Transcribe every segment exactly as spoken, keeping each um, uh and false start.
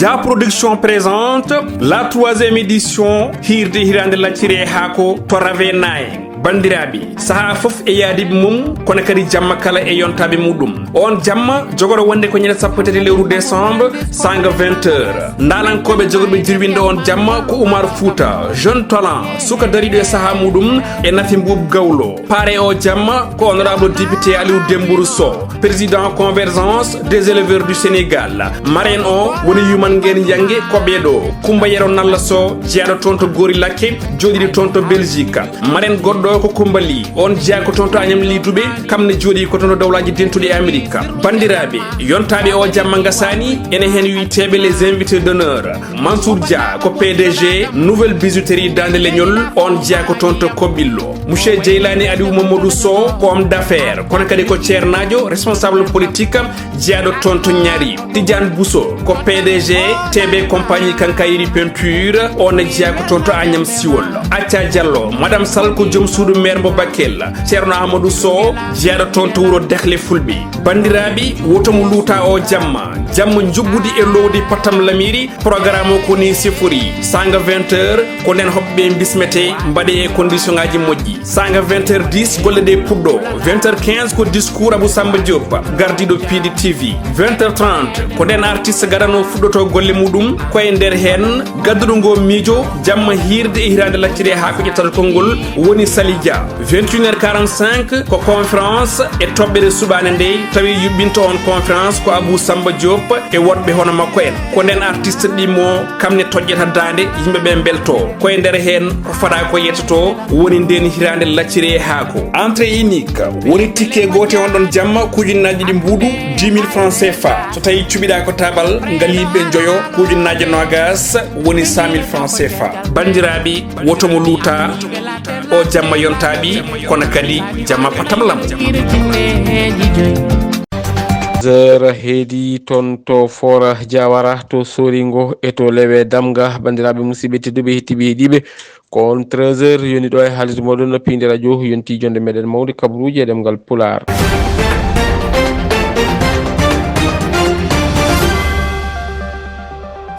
Da Production présente la troisième édition Hirde Hirande Lacciri e Haako to Ravenaye. Bandiraɓe, saha fof e yaadiɓe mum, kono kadi jamma kala e yontaɓe muɗum. On jamma jogoro wonde ko ñande sappo e tati lewru décembre, sanga vingt heures. Ndalankoɓe jogorɓe jirwinde on jamma ko Oumar Fouta, jeune talent, suka dariɗo e saha muɗum, e Nafi Mbuub Gawlo. Pare o jamma ko honorable député Aliou Dembourou Sow, président Convergence des éleveurs du Sénégal. Marraine o woni Yuman Ngeen Yange Koɓeɗo, Kumba Yero Nalla Sow, jeyaɗo toon to Gori Lakke, jooɗiɗo toon to Belgique. Marraine goɗɗo ko Kumba Ly, on jeyaa ko toon to Agnam Ly Toubé, kam ne jooɗi ko toon to Dawlaaji Dentuɗi e Amérique. Bandiraɓe, yontaɓe o jamma ngasani, ene hen wiyteɓe les invités d'honneur. Mansour Dia ko P D G Nouvelle Bijouterie Dande Leñol, on jeyaa ko toon to Kobillo. Monsieur Jeylani Aliou Mamadou Sow ko homme d'affaires, kono kadi ko ceernaajo, responsable politique, jeyaɗo toon to Ñaari. Tidiane Bousso ko P D G T B Compagnie Quincaillerie Peinture, on ne jeyaa ko toon to Agnam Siwol. Acca Diallo, Madame Sall ko joom suudu maire mo Bakel. Ceerno Amadou Sow, jeyaɗo toon to wuro Dehli Fulɓe. Bandiraɓe, woto mo luuta o jamma. Jamma njuɓɓudi e lowdi Patam Lamiri, programme o ko ni sifori. Sanga vingt heures, ko nden hoɓɓe bismete, mbaɗe e condition ngaji moƴƴi. Sanga vingt heures dix, golle ɗe puɗɗo. Vingt heures quinze ko discours Abou Samba Diop, gardiɗo P D T V. Vingt heures trente, ko nden artiste gadano fuɗɗoto golle muɗum, ko e nder hen gadduɗo ngo miijo, jamma hirde e hirande lacciri e haako ƴettata konngol woni Sali Dia. Vingt et une heures quarante-cinq ko conférence e toɓɓere suɓaande nde, tawi yuɓɓinto on conférence ko Abou Samba Diop e woɗɓe hono makko en. Ko nden artiste ɗimmo, kam ne toƴƴata daande, yimɓe ɓe mbelto. Ko e nder heen ko fada ko yettoto, woni nden hiraande lacciri e haako. Entrée unique, woni ticket goote on ɗon jamma, ko ujunnaaji ɗiɗi mbuuɗu, dix mille francs C F A. So tawi cuɓiɗaa ko tabal, ngaliiɓe njoyo, ko ujunnaaje noogas, woni cent mille francs C F A. Banndiraaɓe, woto mo luuta, o jamma yontaaɓi, kono kadi jamma patam lam. Heures heedi toon to Fora Diawara, to Soringo e to Lewe Damga. Banndiraaɓe musidɓe tedduɓe, hettiiɓe, heɗiiɓe, ko on treize heures yoni ɗo e haalirde mooɗon Piindi Radio, yonti jonde meɗen mawde kabaruuji e ɗemngal Pulaar.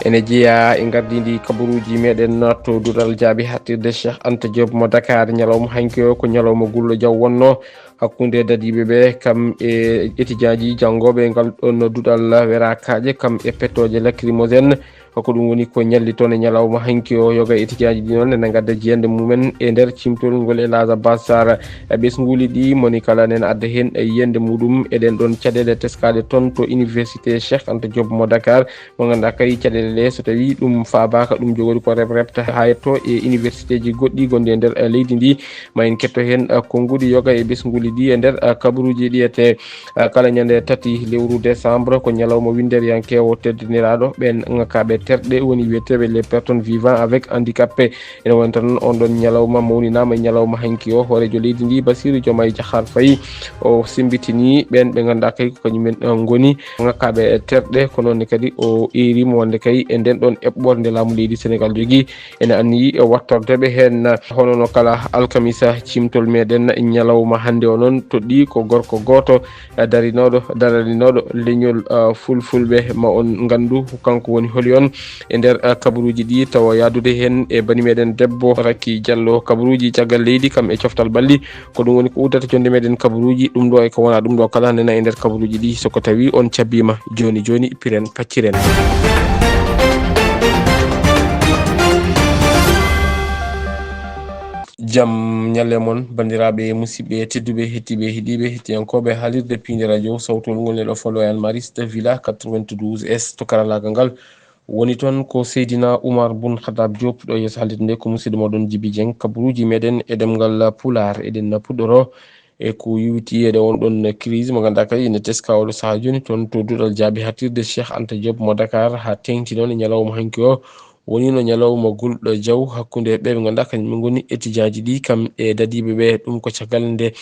Ene jeyaa e ngardiindi kabaruuji meɗen to duɗal jaabi haaɗtirde Cheikh Anta Diop mo Dakar. Ñalawma hanki o ko ñalawma gulɗo jaw wonno hakkunde dadiiɓe ɓe kam e étudiant ji janngooɓe ngal ɗon duɗal werakaaje kam e pettooje lacrymogène. Ko ɗum woni ko ñalli toon e ñalawma hanki o. Yoga e étudiant ji ɗi noon ene ngadda jiyannde mumen e nder cimtol ngol e Laasa Basar. E ɓesnguuli ɗi moni kala nena adda heen e yiyannde muɗum e ɗen ɗon caɗeele teskaaɗe toon to université Cheikh Anta Diop mo Dakar. Mo ngannduɗaa kadi caɗeele ɗe, so tawii ɗum faabaaka, ɗum jogori ko rep-, repta haa yetto e université ji goɗɗi gonɗi e nder, eh, leydi ndi. Ma en ketto heen, eh, konnguɗi yoga e ɓesnguuli ɗi e nder, eh, kabaruuji ɗi etee, eh, kala ñande tati lewru décembre ko ñalawma winnderiyankeewo teddiniraaɗo ɓeen ŋakaaɓe terɗe, woni wiyeteeɓe les personnes vivant avec handicapé. Ene woni tan on ɗon ñalawma mawninaama e ñalawma hanki o. Hooreejo leydi ndi, Bassirou Diomaye Diakhar Faye, o semmbitini ɓeen ɓe ngannduɗaa kay ko kañumen, eh, ngoni ŋakkaaɓe e terɗe, ko noon ne kadi o eerima wonde kay e nden ɗon eɓɓorde nde laamu leydi Senegal jogii, ene anniyi e wattorde ɓe heen. Hono no kala alkamisa, cimtol meɗen ñalawma hannde o noon toɗɗii ko gorko gooto, eh, darinooɗo, daraninooɗo leñol, eh, fulfulɓe. Ma on nganndu kanko woni holi on e nder, eh, kabaruuji ɗi, tawa yaadude heen e bani meɗen debbo Racky Diallo. Kabaruuji caggal leydi kam e coftal ɓalli. Ko ɗum woni ko uddata jonde meɗen kabaruuji. Ɗum ɗo e ko wona ɗum ɗo kala nena e nder kabaruuji ɗi, so ko tawi on cabbiima. Jooni jooni, piren pacciren. Jam ñalle mon, banndiraaɓe, musidɓe tedduɓe, hettiiɓe, heɗiiɓe, hettiyankooɓe haalirde Piindi Radio, sawtol ngol neɗɗo Folo e Almariste Villa quatre-vingt-douze S to karalaagal ngal. Woni toon ko Seydina Oumar Boun Khattab Diop, ɗo yeeso haalirde nde ko musidɗo moɗon Djiby Dieng. Kabaruuji meɗen e ɗemngal Pulaar, eɗen puɗɗoro e ko yowiti e on ɗon crise mo ngannduɗaa kadi ene teska oɗo sahaa jooni toon to duɗal jaabi haaɗtirde Cheikh Anta Diop mo Dakar, haa teeŋti noon e ñalawma hanki o. Woni no ñalawma gulɗo jaw hakkunde ɓe ɓe ngannduɗaa kañum ngoni étudiant ji ɗi kam e dadiiɓe ɓe. Ɗum ko caggal nde,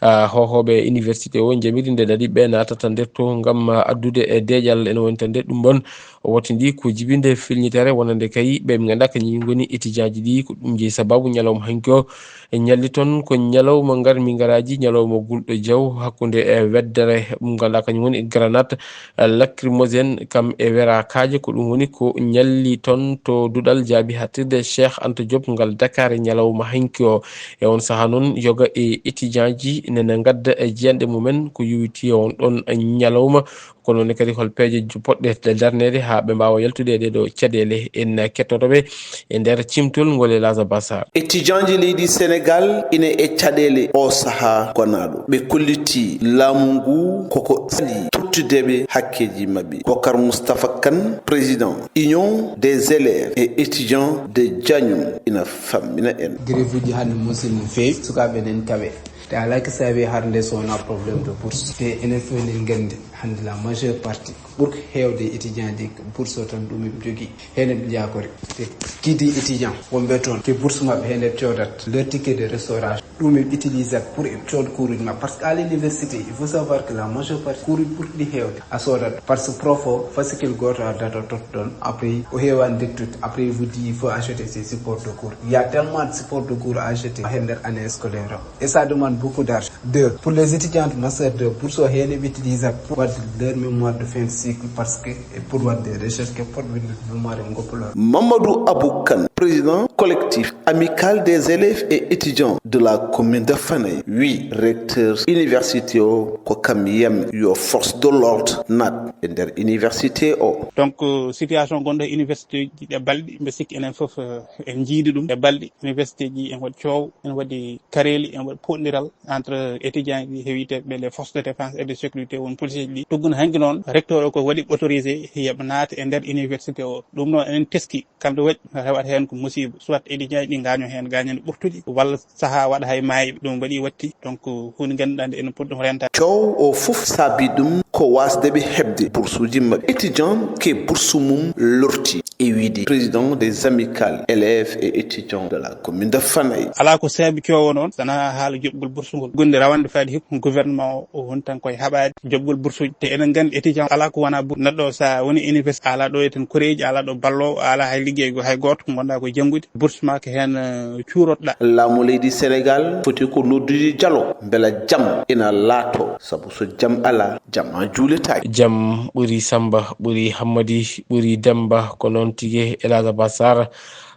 ah, hoohooɓe université o njamiri nde dadiiɓe ɓe naatata nder to ngam, ah, addude e deeƴal. Ene woni tan nde ɗum ɗon Woto ndi ko jibinde filñitere wonande kay ɓe ɓe ngannduɗaa kañum ngoni étudiant ji ɗi. Ko ɗum jeyi sababu ñalawma hanki o e ñalli toon ko ñalawma ngar mi ngaraaji, ñalawma gulɗo jaw hakkunde e weddere mo ngannduɗaa kañum woni granate lacrymogène kam e werakaaje. Ko ɗum woni ko ñalli toon to duɗal jaabi hattirde Cheikh Anta Diop ngal Dakar e ñalawma hanki o. E on sahaa noon yoga e étudiant ji nene ngadda e jiyanɗe mumen ko yowiti e on ɗon ñalawma. Kono ne kadi hol peeje poɗɗe darneede haa ɓe mbaawa yaltude e ɗeeɗo caɗeele? En kettoto ɓe e nder cimtol ngol e Laasa Basar. Étudiant ji leydi Sénégal ina e caɗeele o sahaa gonaaɗo. Ɓe kolliti laamu ngu koko sali tottude ɓe hakkeeji maɓɓe. Bokar Moustapha Kane, président Union des élèves et étudiants de Diagnum, ina fammina en. Grève uji hannde musin no feewi, sukaaɓe enen kawe. Te alaa ko saabi har nde so wonaa problème de bourse. Te enen fof enen nganndi hannde la majeure partie ɓurko heewde étudiant ji bourse o tan ɗum eɓe njogii. Heen eɓe njaakori. Te kidi étudiant wonɓe toon, te bourse maɓɓe heen eɓe coodat leur ticket de restauration. Ɗum eɓe utilisat pour eɓe cooda cours uji maɓɓe. Parce que à l'université, il faut savoir que la majeure partie cours uji ɓurɗi heewde a soodat. Parce que prof o, fascicule gooto addata o totta ɗoon. Après, o heewaani dettude. Après, il vous dit, il faut acheter ses supports de cours. Il y a tellement de supports de cours à acheter e nder année scolaire o. Et ça demande beaucoup d'argent. Deux, pour les étudiants de master deux, bourse o heen eɓe utilisat pour waɗde leur mémoire de fin de cycle parce que e pour waɗde recherche ke pour winde mémoire e ngoppulo. Mamadou Abou Kane, président collectif amical des élèves et étudiants de la commune de Fanay, wi recteur université o ko kam yam yo force de l'ordre naat e nder université o. Donc, euh, situation gonɗo e université ji ɗe balɗi, mbe sikki enen fof, euh, en njiidi ɗum. Ɗe balɗi, université ji en waɗi coow, en waɗi kareeli, en waɗi poɗndiral entre étudiant ji heewiteeɓe les forces de défense et de sécurité, won policier ji ɗi. Tugguno hanki noon, recteur o ko waɗi autorisé, yoɓe naata e nder université o. Ɗum noon enen teski, kamɓe waɗi, rewata heen ko musiba. Soit étudiant ji ɗi ngaaño heen, gaañande ɓurtuɗi, walla sahaa waɗa hay maayi, ɗum waɗi watti. Donc, huunde ngannduɗaa nde enen poti ɗum rentaade. Coow o fof saabi ɗum ko wasde ɓe heɓde boursuuji maɓɓe. Étudiant ke bourse mum lorti, e wiide président des amicales élèves et étudiants de la commune de Fanay. Alaa ko saabi coow o noon, sana haala joɓgol bourse ngol. Gonde rawande faade hikka gouvernement o, o woni tan koye haɓaade joɓgol bourse uji. Te enen nganndi étudiant alaa ko wona bourse. Neɗɗo sa woni université, alaa ɗo e tan koreeji, alaa ɗo ballo, alaa hay liggey go hay gooto, ngonɗaa ko janngude. Bourse ma ko heen, eh, cuurotoɗaa. Laamu leydi Sénégal foti ko noddude jalo, mbela jam ina laato, sabu so jam alaa, jam a juuletaake. Jam ɓuri Samba, ɓuri Hammadi, ɓuri Demba, ko noon tigi, El Hadj Abbas Sarr.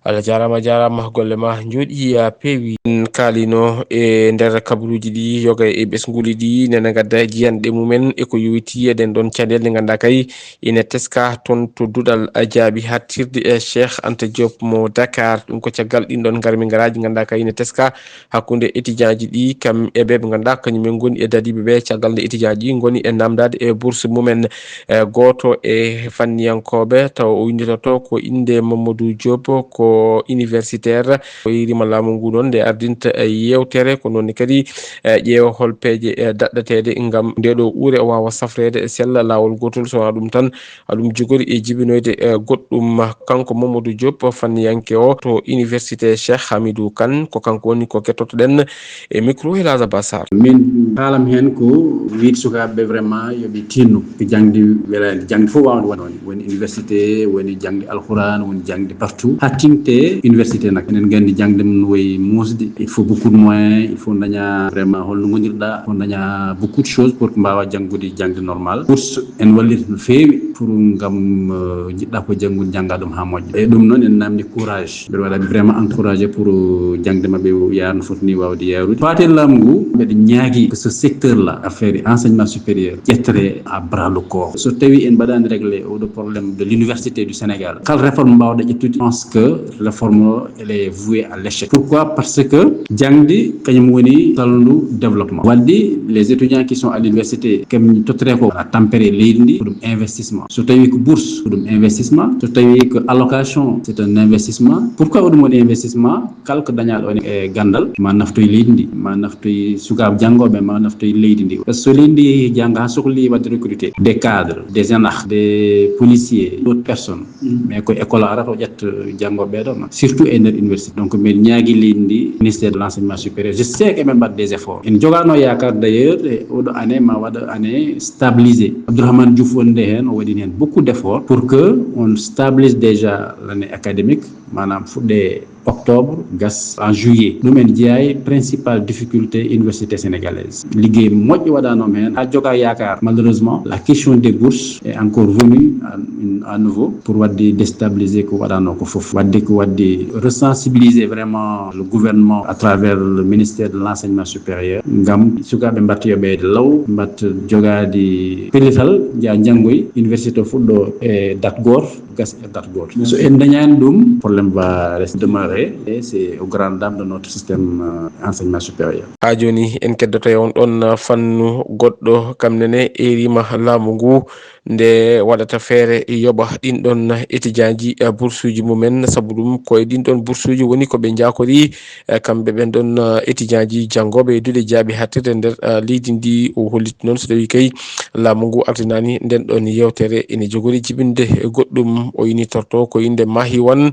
Allah jaaraama, jaaraama, golle ma njooɗi, a peewi. En kaalino e nder kabaruuji ɗi, yoga e ɓesnguuli ɗi, nena ngadda jiyanɗe mumen e ko yowiti e ɗen ɗon caɗeele ɗe ngannduɗaa kay ina teska toon to duɗal jaabi hattirde e Cheikh Anta Diop mo Dakar. Ɗum ko caggal ɗin ɗon ngarmi ngaraaji ngannduɗaa kay ina teska hakkunde étudiant ji ɗi, kam e ɓe ɓe ngannduɗaa kañum en ngoni e dadiiɓe ɓe, caggal nde étudiant ji ngoni e namdaade e bourse mumen. E gooto e fanniyankooɓe, tawa o winnditoto ko innde Mamadou Diop, ko universitaire, o yeerima laamu ngu noon nde ardinta e yeewtere, ko noon ne kadi, e, ƴeewa hol peeje, e, daɗɗateeɗe ngam nde ɗo uure o waawa safreede e sella laawol gootol, so wonaa ɗum tan, aɗum jogori e jibinoyde, e, goɗɗum. Kanko Mamadou Diop, fanniyanke o to université Cheikh Hamidou Kane, ko kanko woni ko kettotoɗen e micro Elhadj Abbas Sarr. Min haalam heen ko wiide sukaaɓe ɓe vraiment yo ɓe tinno ko jaŋde welaani, jaŋde fof waawde wonde, woni université, woni jaŋde alquran, woni jaŋde partout, haa tinte université nak. Enen nganndi jaŋde mum no wayi muusde, il faut beaucoup de moyens, il faut daña vraiment holno ngonirɗa, il faut daña beaucoup de choses pour ko mbaawa janngude jaŋde normal. Bourse en wallirta no feewi pour ngam, euh, njiɗɗa ko janngude, jannga ɗum haa moƴƴa. E ɗum noon en namdi courage, mbeɗa waɗa vraiment encouragé pour, euh, jaŋde maɓɓe yaar no foti ni waawde yaarude. Faati e laamu ngu, mbeɗa ñaagi que ce secteur là, affaire enseignement supérieur, ƴettere à bras le corps. So tawi en mbaɗaani réglé oɗo problème de l'université du Sénégal, kala réforme mbawɗa ƴettude, je pense que réforme o, elle est vouée à l'échec. Pourquoi? Parce que jaŋde kañum woni salndu développement. Waɗde les étudiants qui sont à l'université, kam tottete ko wona tampere leydi ndi, ko ɗum investissement. So tawi ko bourse, ko ɗum investissement. So tawi ko allocation, c'est un investissement. Pourquoi ko ɗum woni investissement? Kala ko dañaaɗo on e ganndal, ma naftoy leydi ndi, ma naftoy sukaaɓe janngooɓe, ma naftoy leydi ndi. Par ce que so leydi ndi yehi jannga haa sohli waɗde recruter des cadres, des énarques, des policiers, d'autres personnes. Mm. Mais ko école o arata o ƴetta janngooɓe Ɓeɗon surtout e nder université. Donc min ñaagi lindi ministère de l'enseignement supérieur. Je sais que ɓe mbaɗa des efforts. En jogano yaakaar d'ailleurs e oɗo année ma waɗa année stabilisé. Abdourahmane Diouf wonde heen o waɗi heen beaucoup d'efforts pour que on stabilise déjà l'année académique, maanaam fuɗɗe octobre gas en juillet. Ɗum en jeeyi principal difficulté université sénégalaise. Liggéey moƴƴo waɗanoma heen ha joga yaakaar. Malheureusement la question des bourses est encore venue à, à nouveau pour wadde déstabiliser ko waɗano ko fof, wadde ko wadde resensibiliser vraiment le gouvernement à travers le ministère de l'enseignement supérieur ngam sukaɓe mbatta yo ɓeyde law, mbatta jogade pellital, jaa janngoy université o fuɗɗo e date goto, gas e date goto. So en dañani ɗum, problème va rester demeurer et c'est au grand dame de notre système euh, enseignement supérieur. Ha joni en keddoto e on ɗon fannu goɗɗo, kam nene erima laamu ngu nde waɗata feere yoɓa ɗin ɗon étudiant ji eh, bourse uji mumen, sabu ɗum ko e ɗin ɗon bourse uji woni ko ɓe jakori eh, kamɓe ɓen ɗon eh, étudiant ji janngoɓe e duɗe jaaɓi hattirde nder eh, leydi ndi. O holliti noon so tawi kay laamu ngu artinani nden ɗon yewtere ene jogori jibinde e goɗɗum. O initorto ko innde Mahi Wan.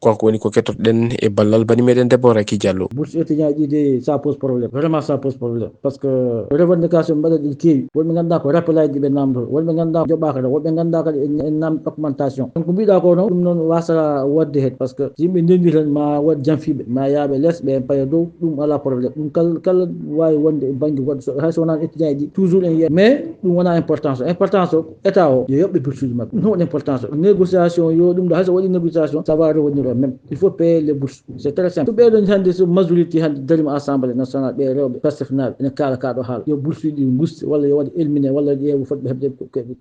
Kanko woni ko kettotoɗen e ballal bani meɗen Deborah Ki Diallo. Bourse étudiant ji de, ça pose problème, vraiment ça pose problème, parce que revendication mbaɗa ɗi keewi. Wonɓe ngannduɗaa ko rappelaji ɗi ɓe namdo, wonɓe ngannduɗaa joɓaka ɗo, wonɓe ngannduɗaa kadi en en nam augmentation. Donc mbiɗa ko noon ɗum noon wasata wodde heen, parce que yimɓe ndenndi tan ma waɗ janfiɓe ma yaaɓe les ɓe paya dow, ɗum ala problème. Ɗum kal kala wawi wonde e banggue goɗɗo, so hay so wonani étudiant ji toujours en yiyat, mais ɗum wona importance o. Importance o état o yo yoɓɓe bourse uji maɓɓe, ɗum woni importance o. Négociation yo ɗum ɗo, hay so waɗi négociation ça va revenir au même. Il faut payer les bourses. C'est très simple. Ɓeɗon hannde so majorité hannde darima assemblée nationale, ɓe rewɓe pastef naaɓe ene kaala kaɗo haala yo bourse ɗi guste walla yo waɗe éliminé walla ƴeewa fotɓe heɓde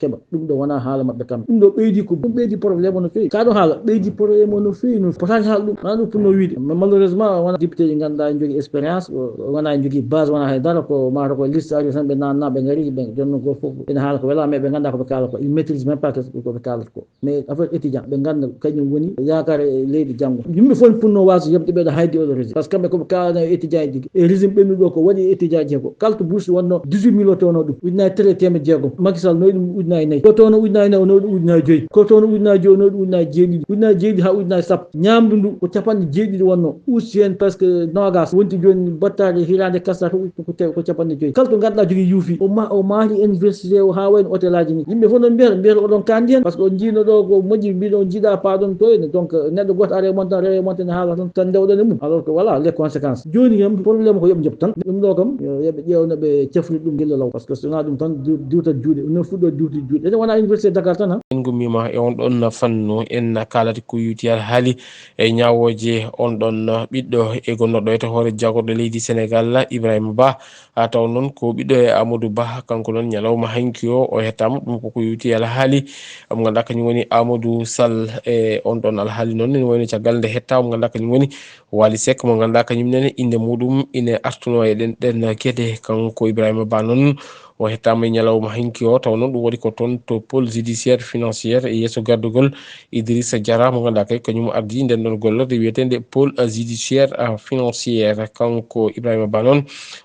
keɓa. Ɗum ɗo wona haala maɓɓe kamɓe. Ɗum ɗo ɓeydi ko ɗum ɓeydi problème o no feewi. Kaɗo haala ɓeydi problème o no feewi, no potani haala ɗum. Wona ɗum ponno wiide. Mais malheureusement wona député ji ngannduɗaa en jogii expérience, wona en jogii base, wona hay dara, ko mata ko liste ari tan ɓe nanna ɓe ngari ɓe jonno goo fof ene haala ko wela, mais ɓe ngannduɗaa ko ɓe kaala ko, ils maîtrisent même pas ko ɓe kaalata ko. Mais affaire étudiant ɓe ngannda kañum woni yaakaare e leydi janngo. Yimɓe fof punno waasa yoɓde ɓeɗo haydi oɗo régime, parce que kamɓe koɓe kalana e étudiant ji e régime ɓennuɗo ko waɗi e étudiant ji ko kalto bourse wonno dix-huit mille o towno ɗum ujunnaji tati e teemedde jeegom. Macky Sall noyi ɗum ujunnaji nayyi, ko towno ujunnaji nayyi o noyi ɗum ujunnaji joyyi, ko towno ujunnaji joyyi o noyi ɗum ujunnaji jeeɗiɗi, ujunnaji jeeɗiɗi ha ujunnaji sappo. Ñamdu ndu ko capanɗe jeeɗiɗi wonno, usti hen presque nogas, wonti joni battade hirande kasta ko ko capanɗe joyyi. Kala to ganduɗa jogui yuufi o ma o maari université o ha wayno hôtel aji ni. Yimɓe fof noon mbiyata mbiyata oɗon kandi hen, par ce que on jiino ɗo ko moƴƴi mbiɗo on jiiɗa paɗon to ene. Donc neɗɗo goto are mon tan rewe mon tan haala tan tan ndewɗon e mum, alors que voilà les conséquences. Joni kam problème ko yooɓe joob tan. Ɗum ɗo kam yooɓe ƴeew no ɓe cafri ɗum gilla law, par ce que so wona ɗum tan diwtat juuɗe no fuɗɗo diwti juuɗe ene wona université Dakar tan. En gummima e on ɗon fannu en kalati ko yuti alhaali e ñaawooje on ɗon ɓiɗɗo e gonnoɗo e to hoore jagorɗo leydi Senegal Ibrahima Ba. Ha taw noon ko ɓiɗɗo e Amadou Ba, kanko noon ñalawma hanki o o hettama ɗum koko yowti e alhaali mo ganduɗa kañum woni Amadou Sall. E on ɗon alhaali noon ene wayno caggal nde hetta mo ganduɗa kañum woni Wali Seck mo ganduɗa kañum nene inde muɗum ine artuno e ɗen ɗen gueɗe. Kanko Ibrahima Ba noon o hettama e ñalawma hanki o, taw noon ɗum waɗi ko toon to pôle judiciaire financière e yeeso gardugol Idrissa Diarra mo ganduɗa kay kañum ardi nden ɗon gollorde wiyetende pôle judiciaire financière. Kanko Ibrahima Ba noon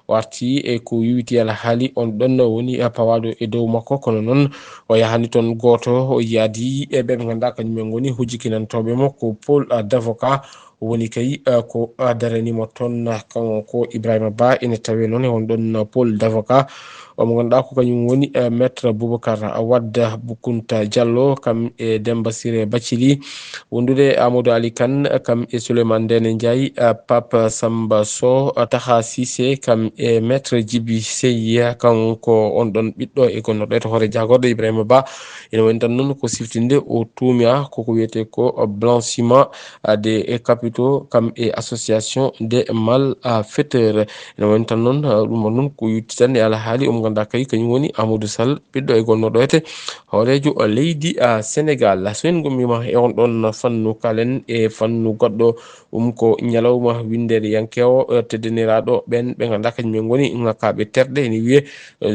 o arti e ko yowiti alhaali on ɗon woni pawaɗo e dow makko, kono noon o yahani toon goto o yaadi e ɓe ɓe ganduɗa kañumen goni hujjikinantoɓe mo ko pôle d'avocat woni kay ko daranimo toon. Kanko Ibrahima Ba ene tawe noon e on ɗon pôle d'avocat omo ganduɗa ko kañum woni maître Boubacar Wadda Boukounta Diallo kam e Demba Siré Bathily wondude Amadou Ali Kane kam e Souleymane Ndene Ndiaye, Pape Samba Sow, Taha Cissé kam e maître Djiby Seye. Kanko on ɗon ɓiɗɗo e gonnoɗo e to hoore jagorɗo Ibrahima Ba ene woni tan noon ko siftinde o tuumia koko wiyete ko blanchiment des capitaux kam e association des malfaiteurs. Ene woni tan noon ɗum o noon ko yutti tan e alhaali omo ganduɗa kay kañum woni Amadou Sall ɓiɗɗo e gonnoɗo ete hoorejo leydi Senegal. So en gummima e on ɗon fannu kalen e fannu goɗɗo, ɗum ko ñalawma winndere yankewo teddeniraɗo ɓen ɓe ganduɗa kañumen goni ngakkaɓe terɗe ene wiye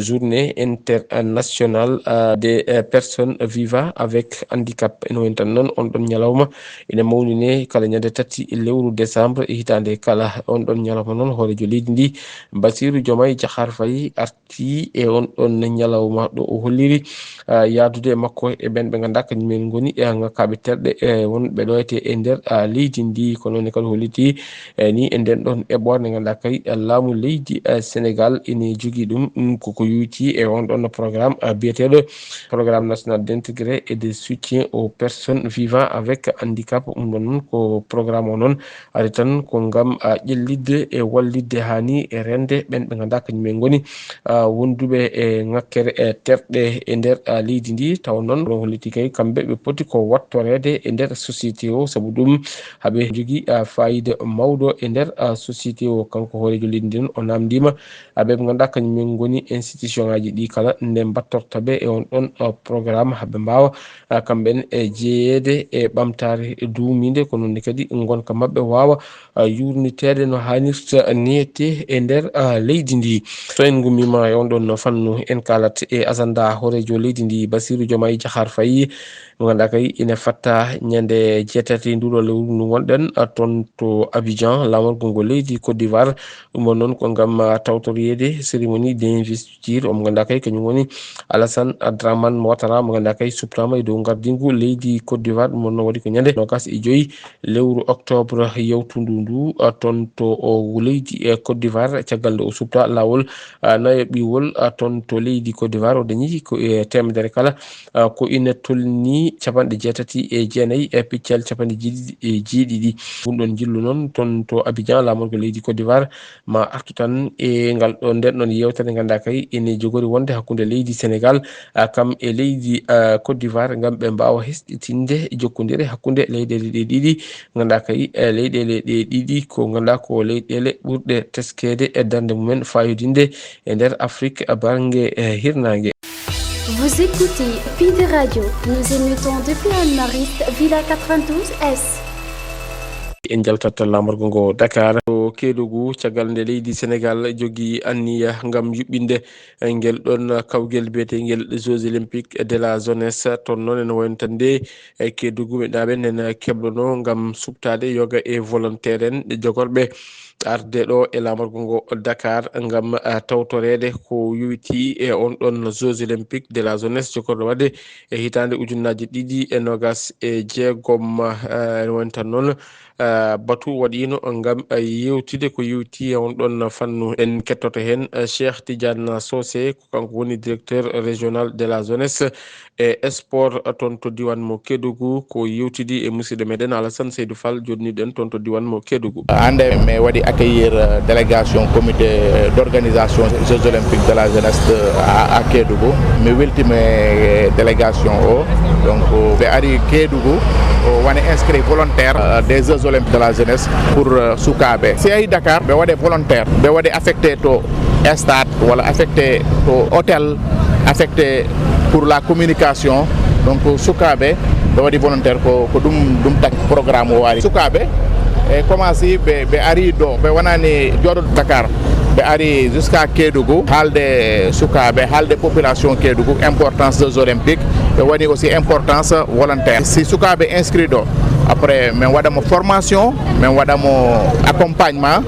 journée internationale des personnes vivant avec handicap. Ene woni tan noon on ɗon ñalawma ene mawnine kala ñande tati lewru décembre e hitaande kala. On ɗon ñalawma noon, hooreejo leydi ndi, Bassirou Diomaye Diakhar Faye, arti e on ɗon ñalawma ɗo o holliri, ah, yahdude e makko e ɓen ɓe ngannduɗaa kañum en ngoni, eh, ŋakkaaɓe terɗe, eh, wonɓe ɗo etee e nder, ah, leydi ndi. Ko noon ne kadi holliti, eh, ni e nden ɗon eɓɓoore nde ngannduɗaa kadi, eh, laamu leydi, eh, Sénégal ene jogii ɗum. Ɗum ko ko yowitii e on ɗon programme, ah, biyeteeɗo Programme national d'intérêt et de soutien aux personnes vivant avec handicap. Ɗum ɗon noon ko programme o noon ari tan ko ngam, ah, ƴellitde e wallitde haa ni e reende ɓen ɓe ngannduɗaa kañum en ngoni, ah, wonduɓe e ŋakkere e terɗe e nder, ah, leydi ndi. Taw noon ɗon holliti kay kamɓe ɓe poti ko wattoreede e nder société o, sabu ɗum haɓe jogii, ah, faayiida mawɗo e nder, ah, société o. Kanko hooreejo leydi ndi noon o naamndiima, ah, ɓe ɓe ngannduɗaa kañum en ngoni institution ŋaaji ɗi kala nde mbattorta ɓe e on ɗon, ah, programme haɓe mbaawa, ah, kamɓe ne e jeyeede e ɓamtaare duumiinde, ko noon ne kadi ngonka maɓɓe waawa, ah, yuurniteede no haanirta neete e nder, ah, leydi ndi. So en ngummiima e on ɗon fannu, en kaalat e agenda hooreejo leydi ndi, Bassirou Diomaye Diakhar Faye, mo ngannduɗaa kay ina fatta ñande jeetati nduɗo lewru ndu ngonɗen, ah, toon to Abidjan, laamorgo ngo leydi Côte d'Ivoire. Ɗum ɗon noon ko ngam, ah, tawtoreede cérémonie d'investiture. Omo ngannduɗaa kay kañum woni Alassane Dramane Ouattara, mo ngannduɗaa kay suɓtaama e dow ngardingu leydi Côte d'Ivoire. Ɗum ɗon noon waɗi ko ñande noogas e joy lewru octobre yawtundu ndu, ah, toon to o leydi e Côte d'Ivoire. Caggal nde o suɓta laawol, ah, nayaɓiwol, ah, toon to leydi Côte d'Ivoire, o dañi ko e teemedere kala, ah, ko ina tolni capanɗe jeetati e jeenayi e piccal capanɗe jeeɗiɗi e jeeɗiɗi. Ngun ɗon njillu noon toon to Abidjan, laamorgo leydi Côte d'Ivoire ma artu tan e ngal ɗo, nden ɗon yeewtere nde ngannduɗaa kay ene jogori wonde hakkunde leydi Sénégal, ah, kam e leydi, ah, Côte d'Ivoire, ngam ɓe mbaawa hesɗitinde jokkondire hakkunde leyɗeele ɗe ɗiɗi. Ngannduɗaa kay, eh, leyɗeele ɗe ɗiɗi ko ngannduɗaa ko leyɗeele ɓurɗe teskeede e darnde mumen faayodinde e nder Afrik, eh, bannge, eh, hirnaange. Vous écoutez Pi de Radio. Nous émettons depuis Anne-Mariste, Villa quatre-vingt-douze S. En njaltat laamorgo ngo Dakar. To Kédougou, caggal nde leydi Sénégal jogii anniya ngam yuɓɓinde ngel ɗon kawgel biyeteengel Jeux Olympiques de la Jeunesse. Toon noon ene wayno tan nde e Kédougou, ɓe ɗaɓen ene keblonoo ngam suɓtaade yoga e volontaire en jogorɓe arde ɗo e laamorgo ngo Dakar ngam, ah, tawtoreede ko yowitii e on ɗon Jeux Olympiques de la Jeunesse jogorɗo waɗde e hitaande ujunnaaji ɗiɗi e noogas e jeegom. Ah, ene woni tan noon, ah, batu waɗiino ngam, ah, yewtide ko yowitii e on ɗon fannu. En kettoto heen, ah, Cheikh Tidiane Socé, ko kanko woni directeur régional de la jeunesse e sport toon to diiwaan mo Kédougou, ko yewtidi e musidɗo meɗen Alassane Seydou Fall, joɗniɗen toon to diiwaan mo Kédougou. Hannde mi waɗi accueillir, euh, délégation comité d'organisation Jeux Olympiques de la jeunesse de, à, à Kédougou. Mi weltiima e délégation o. Donc, ɓe ari Kédougou, o woni inscrit volontaire, euh, des Jeux Olympiques de la jeunesse pour, euh, sukaaɓe. Si a yii Dakar, ɓe waɗi volontaire, ɓe waɗi affecté to stade walla affecté to hôtel, affecté pour la communication. Donc, sukaaɓe ɓe waɗi volontaire ko, ko ɗum, ɗum tagi programme o waɗi. Sukaaɓe e commencé ɓe, ɓe ari ɗo, ɓe wonani jooɗo Dakar. Ɓe ari jusqu'à Kédougou, haalde sukaaɓe, haalde population Kédougou, importance des Olympiques. Ɓe woni aussi importance volontaire. Si sukaaɓe inscrit ɗo, après, min waɗa mo formation, min waɗa mo accompagnement.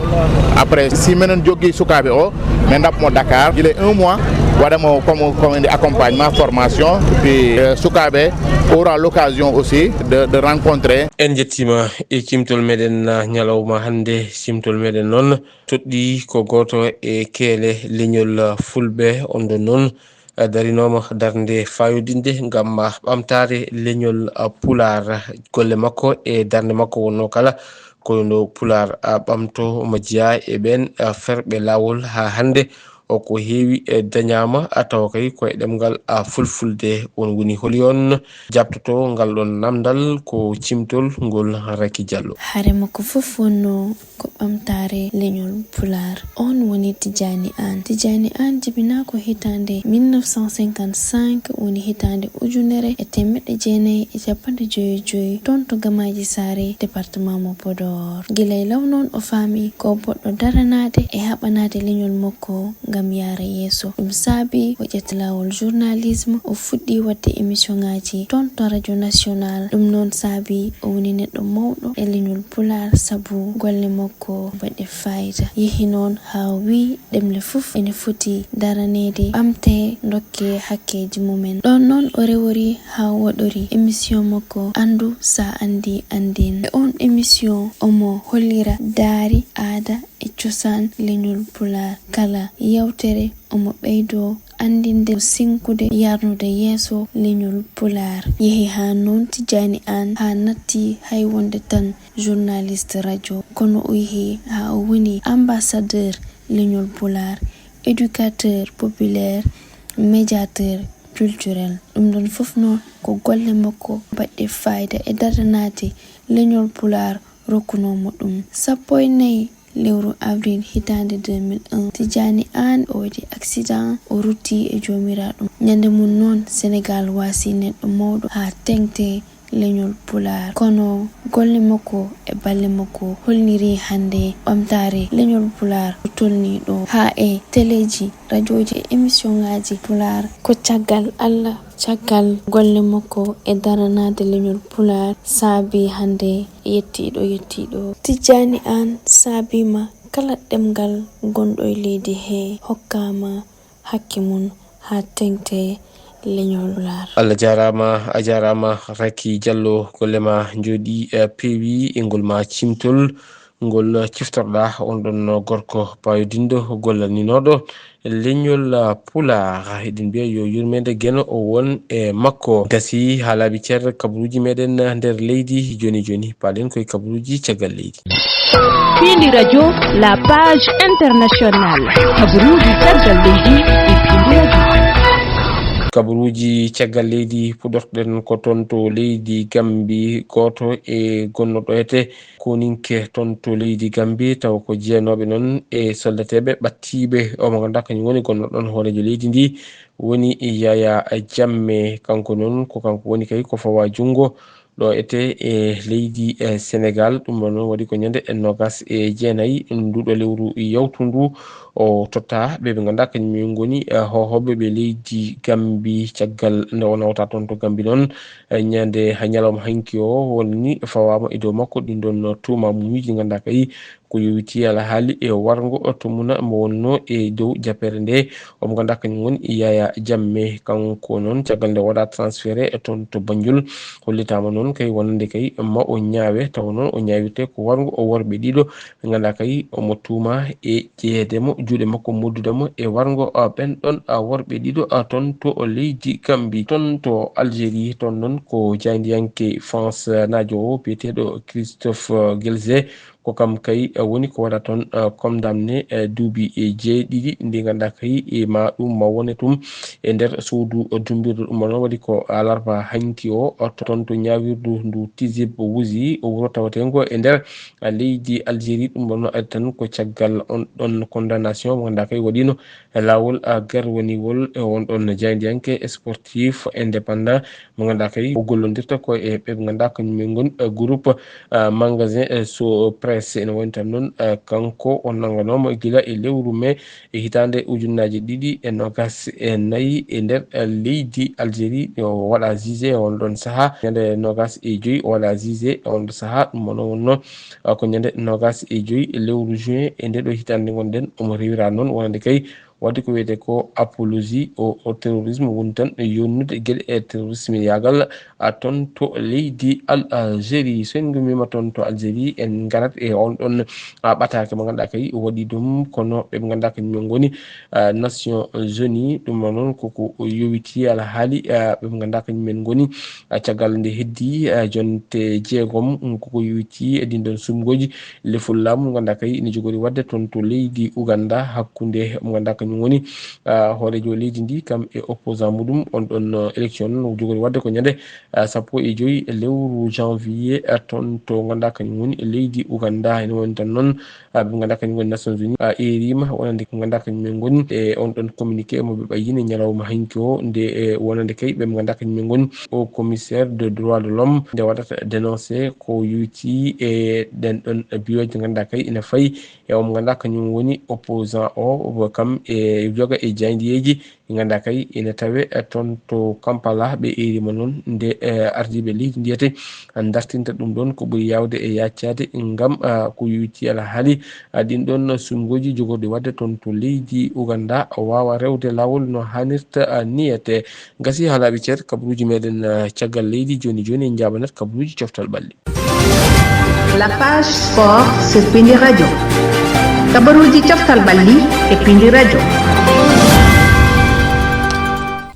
Après, si minen joggi sukaaɓe o, min ɗaɓɓa mo Dakar, gila un mois, waɗa mo comme, comme on dit, accompagnement, formation. Et puis, euh, sukaaɓe aura l'occasion aussi de, de rencontrer. En njettiima e cimtol meɗen, ah, ñalawma hannde. Cimtol meɗen noon toɗɗii ko gooto e keele leñol, ah, Fulɓe. On ɗon noon, ah, darinooma darnde faayodinde ngam, ah, ɓamtaare leñol, ah, Pulaar. Golle makko e darnde makko wonnoo kala ko yo Pulaar, ah, ɓamto, omo jeyaa e ɓeen, ah, ferɓe laawol haa hannde. O ko heewi, eh, dañaama, a tawa kay ko e ɗemngal, a, fulfulde. On woni holi on jaɓtoto ngal ɗon namndal? Ko cimtol ngol Raki Diallo. Hare makko fof wonno ko ɓamtaare leñol Pulaar. On woni Tijani Aan. Tijani Aan jibinaa ko hitaande mille neuf cent cinquante-cinq, woni hitaande ujunere e teemeɗɗe jeenayi e cappanɗe joyi e joyi, toon to Gamaaji Saare, département mo Podor. Gila e law noon o faami ko o poɗɗo daranaade e haɓanaade leñol makko ngam yaara yeeso. Ɗum saabi o ƴetta laawol journalisme, o fuɗɗi waɗde émission ŋaaji toon to Radio National. Ɗum noon saabi o woni neɗɗo mawɗo e leñol Pulaar, sabu golle makko baɗɗe fayida. Yehi noon haa o wiyi ɗemle fof ene foti daraneede, ɓamtee, dokkee hakkeeji mumen. Ɗoon noon o rewori haa o waɗori émission makko Anndu, so a anndii, anndin. E oon émission omo hollira daari, aada e cosaan leñol Pulaar. Kala yeewtere omo ɓeydoo anndinde, sinkude, yarnude yeeso leñol Pulaar. Yehi haa noon Tijjaani Aan haa natti hay wonde tan journaliste radio, kono o yehi haa o woni ambassadeur leñol Pulaar, éducateur populaire, médiateur culturel. Ɗum ɗoon fof noon ko golle makko baɗɗe fayida e daranaade leñol Pulaar rokkunoo mo ɗum. Sappo e nayi lewru avril hitaande deux mille un, Tijjaani Aan o waɗi accident, o rutti e joomiraaɗo. Ñande mum noon, Senegaal waasi neɗɗo mawɗo haa teŋti leñol Pulaar. Kono golle makko e balle makko holniri hannde ɓamtaare leñol Pulaar ko tolnii ɗo. Haa e teleeji, rajooji e émission ŋaaji Pulaar, ko caggal Allah, caggal golle makko e daranaade leñol Pulaar saabi hannde yettiiɗo, yettiiɗo. Tijjaani Aan saabiima kala ɗemngal gonɗo e leydi hee, hokkaama hakke mum haa teŋti leñol Pulaar. Allah jaaraama, a jaaraama Racky Diallo, golle ma njooɗii, eh, peewi, e ngol ma cimtol ngol ciftorɗaa on ɗon gorko paayodinɗo, gollaninooɗo leñol, eh, Pulaar. Eɗen mbiya yo yurmeende Geno o won e makko. Gasi haa laaɓi cer kabaruuji meɗen nder leydi. Jooni jooni, paaɗen koye kabaruuji caggal leydi. Piindi radio, la page internationale. Kabaruuji caggal leydi e piindi radio. Kabaruuji caggal leydi, puɗortoɗen ko toon to leydi Gambi. Gooto e gonnoɗo ete koninke toon to leydi Gambi, taw ko jeenooɓe noon e soldateeɓe ɓattiiɓe. O mo ngannduɗaa kañum woni gonnoɗo ɗoon hooreejo leydi ndi, woni Yaya Jammeh. Kanko noon ko kanko woni kay ko fawa junngo ɗo ete e leydi, e Senegaal. Ɗum ɗo noon waɗi ko ñande noogas e jeenayi nduɗo lewru yawtundu. O totta ɓe ɓe ngannduɗaa kañum en ngoni, eh, hoohooɓe ɓe leydi Gambi, caggal nde o nawta toon to Gambi noon, eh, ñande ñalawma hanki o woni fawaama e dow makko ɗin ɗon tuuma muñuuji ɗi ngannduɗaa kay ko yowiti alhaali e warngo tumuna mo wonnoo e dow jappeere nde. Omo ngannduɗaa kañum woni Yaya Jammeh. Kanko noon, caggal nde waɗa transféré e toon to Banjul, hollitaama noon kay wonande kay ma o ñaawe, tawa noon o ñaawirte ko warngo o worɓe ɗiɗo ɓe ngannduɗaa kay omo tuuma e jeyeede mo, juuɗe makko moddude mo e warngo, a, ɓen ɗon, a, worɓe ɗiɗo, a, toon to leydi Gambi. Toon to Algérie, toon noon ko jaayndiyanke France naajo o biyeteeɗo Christophe Guelze. Ko kam kay, eh, woni ko waɗa toon, eh, condamné, eh, duuɓi, eh, jeeɗiɗi, ndi ngannduɗaa kay, eh, ma ɗum ma wone tum e nder suudu, eh, dumbirdu. Ɗum noon waɗi ko alarba hanki o, o toon to ñaawirdu ndu Tizib Wouzi, o wuro tawateengo e nder, eh, leydi Algérie. Ɗum ɗon ari tan ko caggal on ɗon condamnation mo ngannduɗaa kay waɗiino e laawol, eh, garwaniwol, e on ɗon jaayndiyanke sportif indépendant mo ngannduɗaa kay o gollondirta ko e ɓe ɓe ngannduɗaa kañum en ngoni, eh, groupe, eh, magasin, eh, so presse. Ene woni tan noon, eh, kanko o nannganooma gila e lewru mai e hitaande ujunnaaji ɗiɗi e noogas e nayi e nder, eh, leydi Algérie. O waɗa jugé e on ɗon sahaa, ñande noogas e joy o waɗa jugé e on ɗon sahaa. Ɗum o noon wonnoo, eh, ko ñande noogas e joy e lewru juin e nde ɗo hitaande ngonɗen. Omo rewira noon wonande kay waɗde ko wiyetee ko apologie o, o terrorisme, woni tan yonnude geɗe e terrorisme yaagal, a, toon to leydi Al-, Algérie. So en ngummiima toon to Algérie, en ngarat e on ɗon, a, ɓataake mo ngannduɗaa kay waɗi ɗum, kono ɓe ɓe ngannduɗaa kañum en ngoni, a, Nations Unies. Ɗum ɗo noon koko yowiti alhaali, a, ɓe ɓe ngannduɗaa kañum en ngoni, a, caggal nde heddi, a, jonte jeegom, um, koko yowiti e ɗin ɗon suɓngooji lefol laamu mo ngannduɗaa kay ina jogori waɗde toon to leydi Uganda hakkunde mo ngannduɗaa kañum woni, ah, hooreejo leydi ndi kam e opposant muɗum. On ɗon, ah, élection noon o jogori waɗde ko ñande, ah, sappo e joy lewru janvier, ah, toon to ngannduɗaa kañum woni leydi Uganda. Ene woni tan noon, ah, ɓe ngannduɗaa kañum woni Nations Unies, ah, eeriima wonande ko ngannduɗaa kañum en ngoni e on ɗon communiqué mo ɓe ɓayyini ñalawma hanki o nde, e wonande kay ɓe ngannduɗaa kañum en ngoni o commissaire de droit de l'homme nde waɗata dénoncé ko yowiti e ɗen ɗon biyoji ngannduɗaa kay ina fayi e omo ngannduɗaa kañum woni opposant o, o kam e e joga e jaayndiyeeji, nganndaa kay ina tawe, eh, toon to Kampala. Ɓe eerima noon nde, eh, ardiiɓe leydi ndiyete dartinta ɗum ɗoon ko ɓuri yaawde e yaaccade ngam, ah, ko yowitii alhaali, ah, ɗin ɗoon suɓngooji jogorɗi waɗde toon to leydi Uganda waawa rewde laawol no haanirta, ah, niyete. Gasi haalaaɓe ceer, kabaruuji meɗen, ah, caggal leydi. Jooni jooni en njaaɓanat kabaruuji coftal ɓalli. La page sport sur Pindi Radio. Kabaruuji coftal ɓalli e Pindi Radio.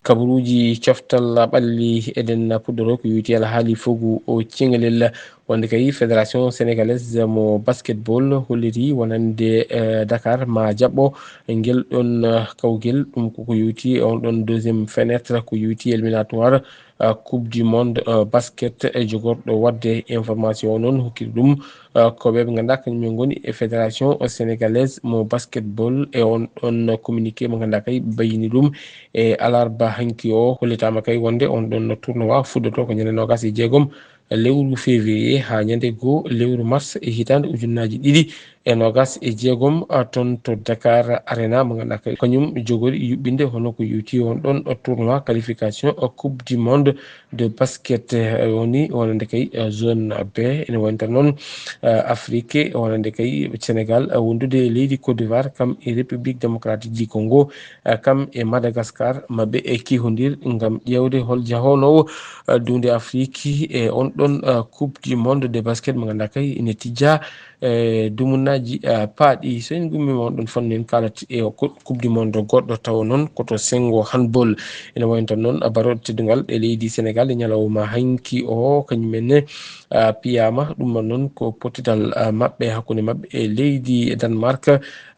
Kabaruuji coftal ɓalli eɗen puɗɗoro ko yowitii alhaali fogu o ceŋalel wonde kay Fédération Sénégalaise mo basketball holliri wonande, eh, Dakar ma jaɓɓo ngel ɗon, eh, kawgel. Ɗum koko yowitii on ɗon deuxième fenêtre ko yowitii éliminatoire, eh, Coupe du Monde, eh, basket e jogorɗo waɗde information o noon hokkiri ɗum, eh, ko ɓe ɓe ngannduɗaa kañum en ngoni e Fédération Sénégalaise mo basketball e on ɗon communiqué mo ngannduɗaa kay bayini ɗum e alarba hanki o. Hollitaama kay wonde on ɗon tournoi fuɗɗoto ko ñande noogaas e jeegom lewru février haa ñande goo lewru mars e hitaande ujunnaaji ɗiɗi e noogaas e jeegom, a, toon to Dakar Arena mo ngannduɗaa kay kañum jogori yuɓɓinde hono ko yowitii on ɗon tournoi qualification, a, Coupe du Monde de basket, eh, woni wonande kay, eh, zone B. Ene wonta noon, eh, Afrique, wonande kay Sénégal, eh, wondude e leydi Côte d'Ivoire, kam e République Démocratique du Congo, eh, kam e Madagascar, maɓɓe e kihondir ngam ƴeewde hol jahonoowo, eh, duunde Afrique e on ɗon, eh, Coupe du Monde de basket mo ngannduɗaa kay ene tijjaa, eh, dumunnaaji, eh, paaɗi. So en ngummiima on ɗon fannu en kaalat e o ko-, Coupe du Monde goɗɗo tawa noon ko to senngo handball. Ene wayno tan noon, eh, barooɗe teddungal e leydi Sénégal e ñalawma hanki o kañum en ne, eh, piyaama. Ɗum ɗon noon ko pottital, eh, maɓɓe hakkunde maɓɓe e leydi Danemark.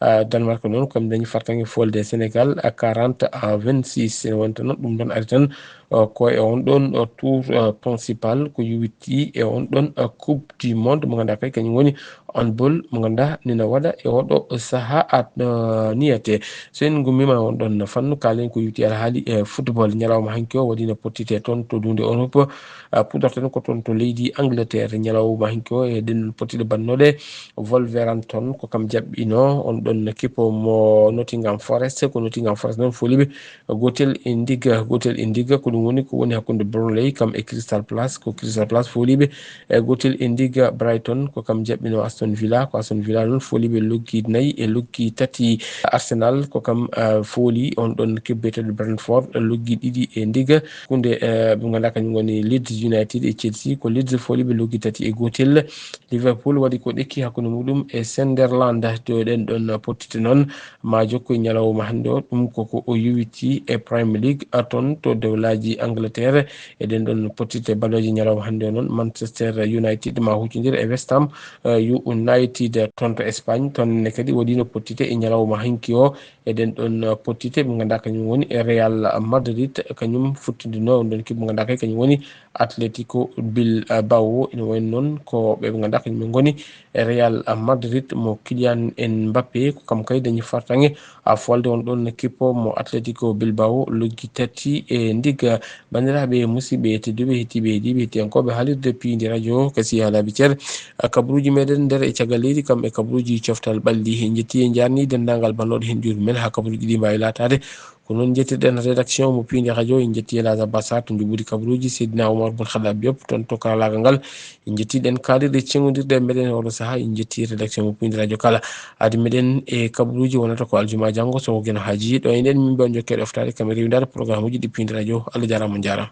Eh, Danemark noon ko ɓe dañi fartaŋŋe foolde Sénégal, eh, quarante à vingt-six. Ene wayno tan noon ɗum ɗon ari tan, eh, ko e on ɗon, eh, tour, eh, principal ko yowitii e on ɗon, eh, Coupe du Monde mo ngannduɗaa kay kañum woni handball mo ngannduɗaa nina waɗa e oɗo sahaa at, eh, niyete. So en ngummiima on ɗon fannu, kaalen ko yowitii alhaali e football. Ñalawma hanki o waɗiino pottite toon to duunde Europe, eh, puɗɗorten ko toon to leydi Angleterre. Ñalawma hanki o eɗen pottite bannooɗe Wolverhampton ko kam jaɓɓino on ɗon kippo mo Nottingham Forest. Ko Nottingham Forest noon fooliiɓe gootel e ndigga, gootel e ndigga, ko ɗum woni ko woni hakkunde Burnley kam e Crystal Palace, ko Crystal Palace fooliiɓe, e gootel e ndigga. Brighton ko kam jaɓɓino Aston Villa, ko Aston Villa noon fooliiɓe loggi nayi e loggi tati. Arsenal ko kam, eh, fooli on ɗon kibbeteeɗo Brentford loggi ɗiɗi e ndigga. Kunde, eh, ɓe ngannduɗaa kañum woni Leeds United e Chelsea, ko Leeds fooliiɓe loggi tati e gootel. Liverpool waɗi ko ɗekki hakkunde muɗum e Sunderland. To ɗen ɗon pottite noon ma jokkoy ñalawma hannde o, ɗum koko o yowitii e Premier League, a, toon to dewlaaji Angleterre. E ɗen ɗon pottite ballooje ñalawma hannde o noon, Manchester United ma huccondir e West Ham, eh, United toon to Espagne. Toon ne kadi waɗiino pottite e ñalawma hanki o. E ɗen ɗon, eh, pottite ɓe ngannduɗaa kañum woni e Real Madrid, kañum futtidino on ɗon kibbo ngannduɗaa kay kañum woni Atletico Bilbao. Ina wayno noon ko ɓe ɓe ngannduɗaa kañum en ngoni e Real Madrid mo Kylian Mbappé, ko kam kay dañi fartaŋŋe a folde on ɗon kippo mo Atletico Bilbao loggi tati e ndigga. Banndiraaɓe, musidɓe tedduɓe, heɗtiiɓe, heɗiiɓe, heɗtiyankooɓe haalirde Piindi Radio, kasi haalaaɓe ceer, a, kabaruuji meɗen nder e caggal leydi, kam e kabaruuji coftal ɓalli. En njetti, en njaarni denndaangal bannooɗo heen juuɗe men haa kabaruuji ɗi mbaawi laataade. Ko noon njettirɗen rédaction mo Piindi Radio, en njetti Elhadj Abbas Sarr to njuɓɓudi kabaruuji, Seydina Oumar Boun Khattab Diop toon to karalaagal ngal. En njettiiɗen kaalirɗe ceŋondirɗe e meɗen e oɗo sahaa. En njetti rédaction mo Piindi Radio kala. Adi meɗen e kabaruuji wonata ko aljuma janngo, so ko Geno Haaji. Ɗo e nden min mbiyan jokkere oftaade kam e rewindaade programme uji ɗi Piindi Radio. Allah jaaraama, on njaaraama.